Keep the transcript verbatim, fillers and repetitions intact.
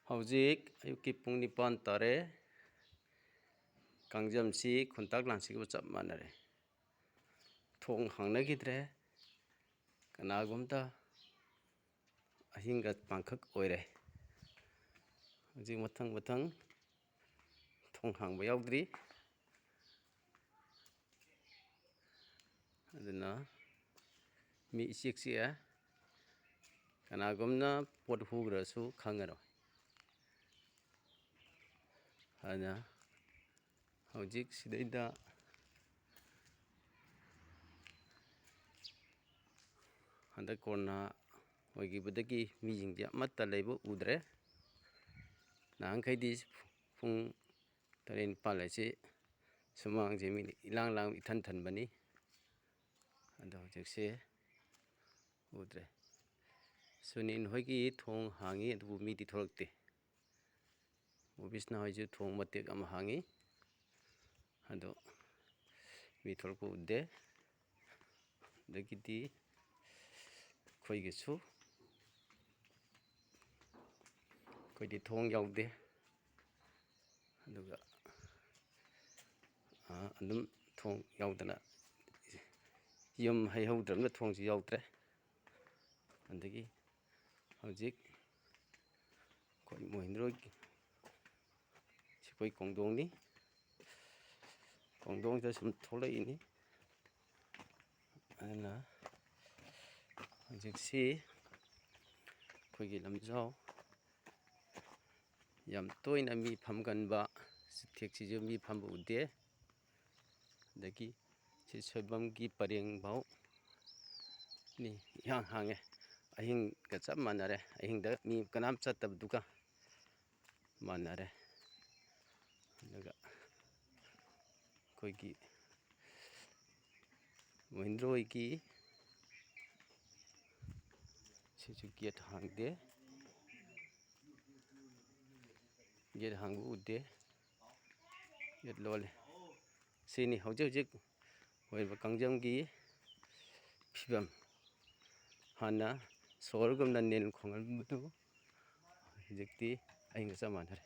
ꯍꯧꯖꯤꯛ ꯑꯌꯨꯛꯀꯤ ꯄꯨꯡ ꯅꯤꯄꯥꯟ ꯇꯥꯔꯦ꯫ ꯀꯥꯡꯖꯝꯁꯤ ꯈꯨꯟꯇꯥꯛ ꯂꯥꯟꯁꯤꯒ ꯆꯞ ꯃꯥꯟꯅꯔꯦ꯫ ꯊꯣꯡ ꯍꯥꯡꯅꯈꯤꯗ꯭ꯔꯦ꯫ ꯀꯅꯥꯒꯨꯝꯇ ꯑꯍꯤꯡꯒ ꯄꯥꯡꯈꯛ ꯑꯣꯏꯔꯦ꯫ ꯍꯧꯖꯤꯛ ꯃꯊꯪ ꯃꯊꯪ ꯊꯣꯡ ꯍꯥꯡꯕ ꯌꯥꯎꯗ꯭ꯔꯤ꯫ ꯑꯗꯨꯅ ꯃꯤ ꯏꯆꯤꯛ ꯆꯤꯛꯑꯦ꯫ ꯀꯅꯥꯒꯨꯝꯅ ꯄꯣꯠ ꯍꯨꯈ꯭ꯔꯁꯨ ꯈꯪꯉꯔꯣꯏ꯫ ꯑꯗꯨꯅ ꯍꯧꯖꯤꯛ ꯁꯤꯗꯩꯗ ꯍꯟꯗꯛ ꯀꯣꯔꯣꯅꯥ ꯑꯣꯏꯈꯤꯕꯗꯒꯤ ꯃꯤꯁꯤꯡꯁꯦ ꯑꯃꯠꯇ ꯂꯩꯕ ꯎꯗ꯭ꯔꯦ꯫ ꯅꯍꯥꯟꯈꯩꯗꯤ ꯄꯨꯡ ꯇꯔꯦꯠ ꯅꯤꯄꯥꯜ ꯍꯥꯏꯁꯤ ꯁꯨꯃꯥꯡꯁꯦ ꯃꯤꯅ ꯏꯂꯥꯡ ꯂꯥꯡ ꯏꯊꯟ ꯊꯟꯕꯅꯤ꯫ ꯑꯗꯣ ꯍꯧꯖꯤꯛꯁꯦ ꯎꯗ꯭ꯔꯦ꯫ ꯁꯨꯅꯤꯟ ꯍꯣꯏꯒꯤ ꯊꯣꯡ ꯍꯥꯡꯉꯤ, ꯑꯗꯨꯕꯨ ꯃꯤꯗꯤ ꯊꯣꯛꯂꯛꯇꯦ꯫ ꯕꯣꯕꯤꯁꯅꯥ ꯍꯣꯏꯁꯨ ꯊꯣꯡ ꯃꯇꯦꯛ ꯑꯃ ꯍꯥꯡꯉꯤ, ꯑꯗꯣ ꯃꯤ ꯊꯣꯛꯂꯛꯄ ꯎꯗꯦ꯫ ꯑꯗꯒꯤꯗꯤ ꯑꯩꯈꯣꯏꯒꯤꯁꯨ, ꯑꯩꯈꯣꯏꯗꯤ ꯊꯣꯡ ꯌꯥꯎꯗꯦ꯫ ꯑꯗꯨꯒ, ꯑ, ꯑꯗꯨꯝ ꯊꯣꯡ ꯌꯥꯎꯗꯅ ꯌꯨꯝ ꯍꯩꯍꯧꯗ꯭ꯔꯕꯅꯤꯅ ꯊꯣꯡꯁꯨ ꯌꯥꯎꯗ꯭ꯔꯦ꯫ ꯑꯗꯒꯤ ꯍꯧꯖꯤꯛ ꯑꯩꯈꯣꯏ ꯃꯣꯍꯤꯟꯗ꯭ꯔꯣꯒꯤ ꯁꯤ ꯑꯩꯈꯣꯏ ꯀꯣꯡꯗꯣꯡꯅꯤ꯫ ꯀꯣꯡꯗꯣꯡꯁꯤꯗ ꯁꯨꯝ ꯊꯣꯛꯂꯛꯏꯅꯤ꯫ ꯑꯗꯨꯅ ꯍꯧꯖꯤꯛꯁꯤ ꯑꯩꯈꯣꯏꯒꯤ ꯂꯝꯖꯥꯎ ꯌꯥꯝ ꯇꯣꯏꯅ ꯃꯤ ꯐꯝꯒꯟꯕ ꯆꯤꯊꯦꯛꯁꯤꯁꯨ ꯃꯤ ꯐꯝꯕ ꯎꯗꯦ꯫ ꯑꯗꯒꯤ ꯁꯤ ꯁꯣꯏꯕꯝꯒꯤ ꯄꯔꯦꯡꯐꯥꯎ ꯃꯤ ꯏꯍꯥꯡ ꯍꯥꯡꯉꯦ꯫ ꯑꯍꯤꯡꯒ ꯆꯞ ꯃꯥꯟꯅꯔꯦ꯫ ꯑꯍꯤꯡꯗ ꯃꯤ ꯀꯅꯥꯝ ꯆꯠꯇꯕꯗꯨꯒ ꯃꯥꯟꯅꯔꯦ꯫ ꯑꯗꯨꯒ ꯑꯩꯈꯣꯏꯒꯤ ꯃꯣꯍꯤꯟꯗ꯭ꯔꯣ ꯍꯣꯏꯒꯤ ꯁꯤꯁꯨ ꯒꯦꯠ ꯍꯥꯡꯗꯦ꯫ ꯒꯦꯠ ꯍꯥꯡꯕ ꯎꯗꯦ꯫ ꯒꯦꯠ ꯂꯣꯜꯂꯦ꯫ ꯁꯤꯅꯤ ꯍꯧꯖꯤꯛ ꯍꯧꯖꯤꯛ ꯑꯣꯏꯔꯤꯕ ꯀꯥꯡꯖꯝꯒꯤ ꯐꯤꯕꯝ꯫ ꯍꯥꯟꯅ ꯁꯣꯍꯣꯔꯒꯨꯝꯅ ꯅꯤꯜ ꯈꯣꯡꯂꯝꯕꯗꯨ ꯍꯧꯖꯤꯛꯇꯤ ꯑꯩꯒ ꯆꯞ ꯃꯥꯟꯅꯔꯦ꯫